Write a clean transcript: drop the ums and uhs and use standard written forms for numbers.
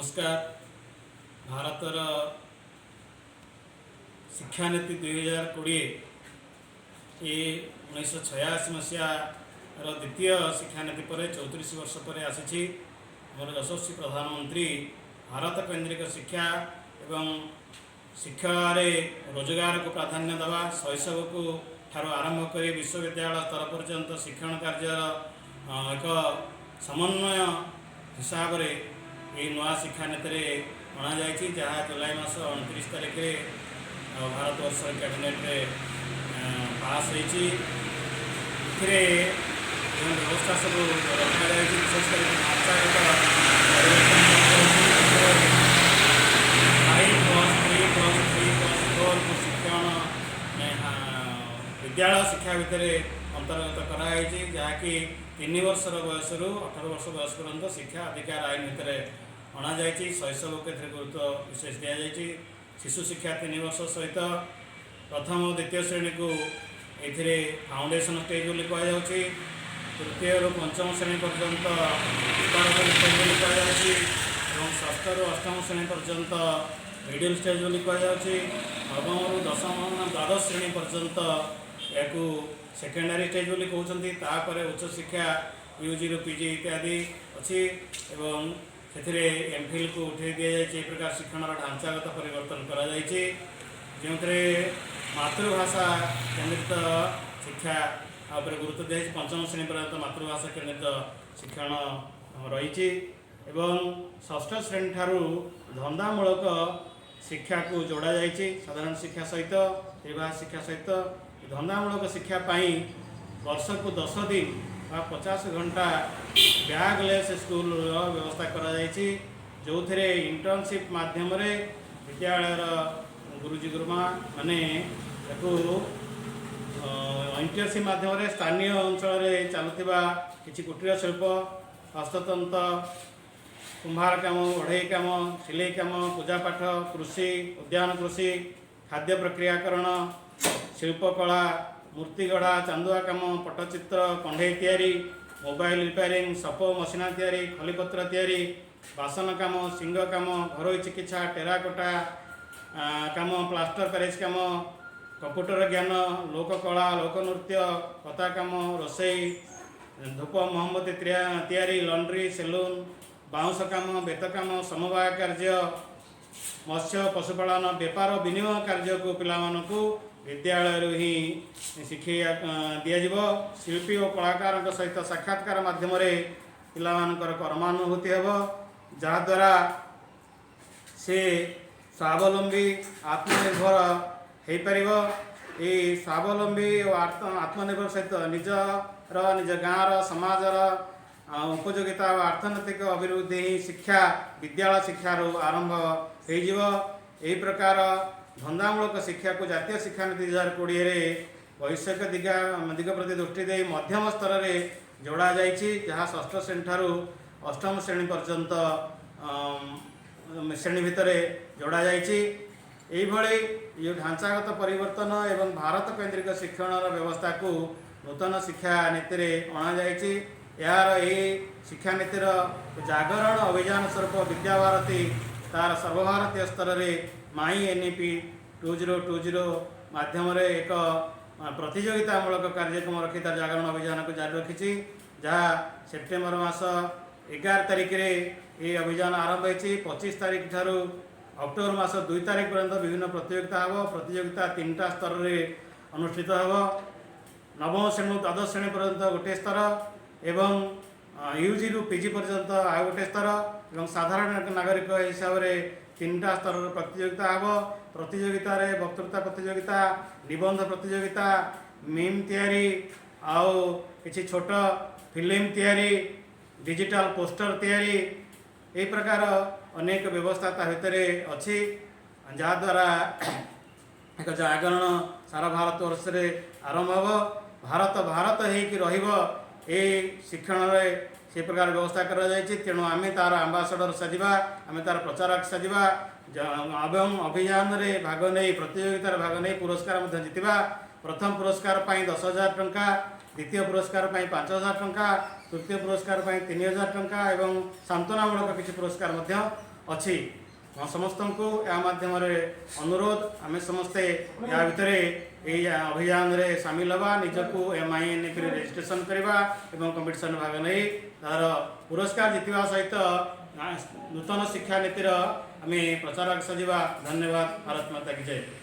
ନମସ୍କାର। ଭାରତର ଶିକ୍ଷାନୀତି 2020, ଏ 1986 ମସିହାର ଦ୍ୱିତୀୟ ଶିକ୍ଷାନୀତି ପରେ 34 ବର୍ଷ ପରେ ଆସିଛି। ଆମର ଯଶସ୍ୱୀ ପ୍ରଧାନମନ୍ତ୍ରୀ ଭାରତ କେନ୍ଦ୍ରିକ ଶିକ୍ଷା ଏବଂ ଶିକ୍ଷାରେ ରୋଜଗାରକୁ ପ୍ରାଧାନ୍ୟ ଦେବା, ଶୈଶବକୁ ଠାରୁ ଆରମ୍ଭ କରି ବିଶ୍ୱବିଦ୍ୟାଳୟ ସ୍ତର ପର୍ଯ୍ୟନ୍ତ ଶିକ୍ଷଣ କାର୍ଯ୍ୟର ଏକ ସମନ୍ୱୟ ହିସାବରେ ଏହି ନୂଆ ଶିକ୍ଷାନୀତିରେ ଅଣାଯାଇଛି, ଯାହା ଜୁଲାଇ ମାସ 29 ତାରିଖରେ ଭାରତବର୍ଷର କ୍ୟାବିନେଟରେ ପାସ୍ ହେଇଛି। ଏଥିରେ ଯେଉଁ ବ୍ୟବସ୍ଥା ସବୁ ରଖାଯାଇଛି, ବିଶେଷ କରି ଢାଞ୍ଚାଗତ ପରିବର୍ତ୍ତନ କରାଯାଇଛି। ଏଥିରେ 5+3+3+4କୁ ଶିକ୍ଷଣ ବିଦ୍ୟାଳୟ ଶିକ୍ଷା ଭିତରେ ଅନ୍ତର୍ଗତ କରାଯାଇଛି, ଯାହାକି 3 ବର୍ଷର ବୟସରୁ 18 ବର୍ଷ ବୟସ ପର୍ଯ୍ୟନ୍ତ ଶିକ୍ଷା ଅଧିକାର ଆଇନ ଭିତରେ ଅଣାଯାଇଛି। ଶୈଶବକୁ ଏଥିରେ ଗୁରୁତ୍ୱ ବିଶେଷ ଦିଆଯାଇଛି। ଶିଶୁ ଶିକ୍ଷା 3 ବର୍ଷ ସହିତ ପ୍ରଥମ ଓ ଦ୍ୱିତୀୟ ଶ୍ରେଣୀକୁ ଏଥିରେ ଫାଉଣ୍ଡେସନ୍ ଷ୍ଟେଜ୍ ବୋଲି କୁହାଯାଉଛି। ତୃତୀୟରୁ ପଞ୍ଚମ ଶ୍ରେଣୀ ପର୍ଯ୍ୟନ୍ତ ପ୍ରିପାରେଟରୀ ଷ୍ଟେଜ୍ ବୋଲି କୁହାଯାଉଛି ଏବଂ ଷଷ୍ଠରୁ ଅଷ୍ଟମ ଶ୍ରେଣୀ ପର୍ଯ୍ୟନ୍ତ ମିଡ଼ିଲ୍ ଷ୍ଟେଜ୍ ବୋଲି କୁହାଯାଉଛି। ନବମରୁ ଦଶମ, ଦ୍ୱାଦଶ ଶ୍ରେଣୀ ପର୍ଯ୍ୟନ୍ତ ଏହାକୁ ସେକେଣ୍ଡାରୀ ଷ୍ଟେଜ୍ ବୋଲି କହୁଛନ୍ତି। ତାପରେ ଉଚ୍ଚଶିକ୍ଷା ୟୁଜିରୁ ପିଜି ଇତ୍ୟାଦି ଅଛି ଏବଂ ସେଥିରେ ଏମ୍ଫିଲ୍କୁ ଉଠାଇ ଦିଆଯାଇଛି। ଏହି ପ୍ରକାର ଶିକ୍ଷଣର ଢାଞ୍ଚାଗତ ପରିବର୍ତ୍ତନ କରାଯାଇଛି, ଯେଉଁଥିରେ ମାତୃଭାଷା କେନ୍ଦ୍ରିତ ଶିକ୍ଷା ଉପରେ ଗୁରୁତ୍ୱ ଦିଆଯାଇଛି। ପଞ୍ଚମ ଶ୍ରେଣୀ ପର୍ଯ୍ୟନ୍ତ ମାତୃଭାଷା କେନ୍ଦ୍ରିତ ଶିକ୍ଷଣ ରହିଛି ଏବଂ ଷଷ୍ଠ ଶ୍ରେଣୀ ଠାରୁ ଧନ୍ଦାମୂଳକ ଶିକ୍ଷାକୁ ଯୋଡ଼ାଯାଇଛି। ସାଧାରଣ ଶିକ୍ଷା ସହିତ, ତ୍ରିଭାଷା ଶିକ୍ଷା ସହିତ ଧନ୍ଦାମୂଳକ ଶିକ୍ଷା ପାଇଁ ବର୍ଷକୁ 10 ଦିନ ବା 50 ଘଣ୍ଟା ବ୍ୟାଗଲେସ୍ ସ୍କୁଲର ବ୍ୟବସ୍ଥା କରାଯାଇଛି, ଯେଉଁଥିରେ ଇଣ୍ଟର୍ନସିପ୍ ମାଧ୍ୟମରେ ବିଦ୍ୟାଳୟର ଗୁରୁଜୀ ଗୁରୁମା ମାନେ ତାକୁ ଇଣ୍ଟର୍ନସିପ୍ ମାଧ୍ୟମରେ ସ୍ଥାନୀୟ ଅଞ୍ଚଳରେ ଚାଲୁଥିବା କିଛି କୁଟୀର ଶିଳ୍ପ, ହସ୍ତତନ୍ତ, କୁମ୍ଭାର କାମ, ବଢ଼େଇ କାମ, ସିଲେଇ କାମ, ପୂଜାପାଠ, କୃଷି, ଉଦ୍ୟାନ କୃଷି, ଖାଦ୍ୟ ପ୍ରକ୍ରିୟାକରଣ, ଶିଳ୍ପକଳା, ମୂର୍ତ୍ତି ଗଢ଼ା, ଚାନ୍ଦୁଆ କାମ, ପଟ୍ଟଚିତ୍ର, କଣ୍ଢେଇ ତିଆରି, ମୋବାଇଲ ରିପେୟାରିଂ, ସପ ମସିଣା ତିଆରି, ଖଲିପତ୍ର ତିଆରି, ବାସନ କାମ, ଶିଙ୍ଗ କାମ, ଘରୋଇ ଚିକିତ୍ସା, ଟେରାକୋଟା କାମ, ପ୍ଲାଷ୍ଟର ପ୍ୟାରିସ୍ କାମ, କମ୍ପ୍ୟୁଟର ଜ୍ଞାନ, ଲୋକକଳା, ଲୋକନୃତ୍ୟ, କତା କାମ, ରୋଷେଇ, ଧୂପ ମହମବତୀ ତିଆରି, ଲଣ୍ଡ୍ରି, ସେଲୁନ୍, ବାଉଁଶ କାମ, ବେତ କାମ, ସମବାୟ କାର୍ଯ୍ୟ, ମତ୍ସ୍ୟ ପଶୁପାଳନ, ବେପାର ବିନିମୟ କାର୍ଯ୍ୟକୁ ପିଲାମାନଙ୍କୁ ବିଦ୍ୟାଳୟରୁ ହିଁ ଶିଖେଇ ଦିଆଯିବ। ଶିଳ୍ପୀ ଓ କଳାକାରଙ୍କ ସହିତ ସାକ୍ଷାତକାର ମାଧ୍ୟମରେ ପିଲାମାନଙ୍କର କର୍ମାନୁଭୂତି ହେବ, ଯାହାଦ୍ୱାରା ସେ ସ୍ୱାବଲମ୍ବୀ, ଆତ୍ମନିର୍ଭର ହେଇପାରିବ। ଏଇ ସ୍ୱାବଲମ୍ବୀ ଓ ଆତ୍ମନିର୍ଭର ସହିତ ନିଜର, ନିଜ ଗାଁର, ସମାଜର ଉପଯୋଗିତା ଓ ଅର୍ଥନୈତିକ ଅଭିବୃଦ୍ଧି ହିଁ ଶିକ୍ଷା, ବିଦ୍ୟାଳୟ ଶିକ୍ଷାରୁ ଆରମ୍ଭ ହେଇଯିବ। ଏହି ପ୍ରକାର ଧନ୍ଦାମୂଳକ ଶିକ୍ଷାକୁ ଜାତୀୟ ଶିକ୍ଷାନୀତି 2020ରେ ବୈଷୟିକ ଦିଗ ପ୍ରତି ଦୃଷ୍ଟି ଦେଇ ମଧ୍ୟମ ସ୍ତରରେ ଯୋଡ଼ା ଯାଇଛି, ଯାହା ଷଷ୍ଠ ଶ୍ରେଣୀ ଠାରୁ ଅଷ୍ଟମ ଶ୍ରେଣୀ ପର୍ଯ୍ୟନ୍ତ ଶ୍ରେଣୀ ଭିତରେ ଯୋଡ଼ା ଯାଇଛି। ଏଇଭଳି ଯେଉଁ ଢାଞ୍ଚାଗତ ପରିବର୍ତ୍ତନ ଏବଂ ଭାରତ କେନ୍ଦ୍ରିକ ଶିକ୍ଷଣର ବ୍ୟବସ୍ଥାକୁ ନୂତନ ଶିକ୍ଷା ନୀତିରେ ଅଣାଯାଇଛି। ଏହାର ଏହି ଶିକ୍ଷାନୀତିର ଜାଗରଣ ଅଭିଯାନ ସ୍ୱରୂପ ବିଦ୍ୟାଭାରତୀ ତାର ସର୍ବଭାରତୀୟ ସ୍ତରରେ ମାଇ ଏନ୍ଇପି 2020 ମାଧ୍ୟମରେ ଏକ ପ୍ରତିଯୋଗିତାମୂଳକ କାର୍ଯ୍ୟକ୍ରମ ରଖି ତାର ଜାଗରଣ ଅଭିଯାନକୁ ଜାରି ରଖିଛି, ଯାହା ସେପ୍ଟେମ୍ବର ମାସ 11 ତାରିଖରେ ଏହି ଅଭିଯାନ ଆରମ୍ଭ ହୋଇଛି। 25 ତାରିଖ ଠାରୁ ଅକ୍ଟୋବର ମାସ 2 ତାରିଖ ପର୍ଯ୍ୟନ୍ତ ବିଭିନ୍ନ ପ୍ରତିଯୋଗିତା ହେବ। ପ୍ରତିଯୋଗିତା ତିନିଟା ସ୍ତରରେ ଅନୁଷ୍ଠିତ ହେବ। ନବମ ଶ୍ରେଣୀରୁ ଦ୍ୱାଦଶ ଶ୍ରେଣୀ ପର୍ଯ୍ୟନ୍ତ ଗୋଟିଏ ସ୍ତର ଏବଂ ୟୁଜିରୁ ପିଜି ପର୍ଯ୍ୟନ୍ତ ଆଉ ଗୋଟିଏ ସ୍ତର ଏବଂ ସାଧାରଣ ନାଗରିକ ହିସାବରେ ତିନିଟା ସ୍ତରର ପ୍ରତିଯୋଗିତା ହେବ। ପ୍ରତିଯୋଗିତାରେ ବକ୍ତୃତା ପ୍ରତିଯୋଗିତା, ନିବନ୍ଧ ପ୍ରତିଯୋଗିତା, ମିମ୍ ତିଆରି ଆଉ କିଛି ଛୋଟ ଫିଲ୍ମ ତିଆରି, ଡିଜିଟାଲ ପୋଷ୍ଟର ତିଆରି, ଏହି ପ୍ରକାର ଅନେକ ବ୍ୟବସ୍ଥା ତା ଭିତରେ ଅଛି, ଯାହାଦ୍ୱାରା ଏକ ଜାଗରଣ ସାରା ଭାରତବର୍ଷରେ ଆରମ୍ଭ ହେବ। ଭାରତ ଭାରତ ହେଇକି ରହିବ, ଏଇ ଶିକ୍ଷଣରେ ସେ ପ୍ରକାର ବ୍ୟବସ୍ଥା କରାଯାଇଛି। ତେଣୁ ଆମେ ତାର ଆମ୍ବାସଡ଼ର ସାଜିବା, ଆମେ ତାର ପ୍ରଚାରକ ସାଜିବା ଏବଂ ଅଭିଯାନରେ ଭାଗ ନେଇ, ପ୍ରତିଯୋଗିତାରେ ଭାଗ ନେଇ ପୁରସ୍କାର ମଧ୍ୟ ଜିତିବା। ପ୍ରଥମ ପୁରସ୍କାର ପାଇଁ 10,000 ଟଙ୍କା, ଦ୍ୱିତୀୟ ପୁରସ୍କାର ପାଇଁ 5,000 ଟଙ୍କା, ତୃତୀୟ ପୁରସ୍କାର ପାଇଁ 3,000 ଟଙ୍କା ଏବଂ ସାନ୍ତ୍ୱନାମୂଳକ କିଛି ପୁରସ୍କାର ମଧ୍ୟ ଅଛି। ମୁଁ ସମସ୍ତଙ୍କୁ ଏହା ମାଧ୍ୟମରେ ଅନୁରୋଧ, ଆମେ ସମସ୍ତେ ଏହା ଭିତରେ ଏହି ଅଭିଯାନରେ ସାମିଲ ହେବା, ନିଜକୁ ଏମ୍ଆଇଏନ୍ଇପିରେ ରେଜିଷ୍ଟ୍ରେସନ କରିବା ଏବଂ କମ୍ପିଟିସନ୍ ଭାଗ ନେଇ ତାର ପୁରସ୍କାର ଜିତିବା ସହିତ ନୂତନ ଶିକ୍ଷାନୀତିର ଆମେ ପ୍ରଚାରକ ସାଜିବା। ଧନ୍ୟବାଦ। ଭାରତ ମାତା କି ଜୟ।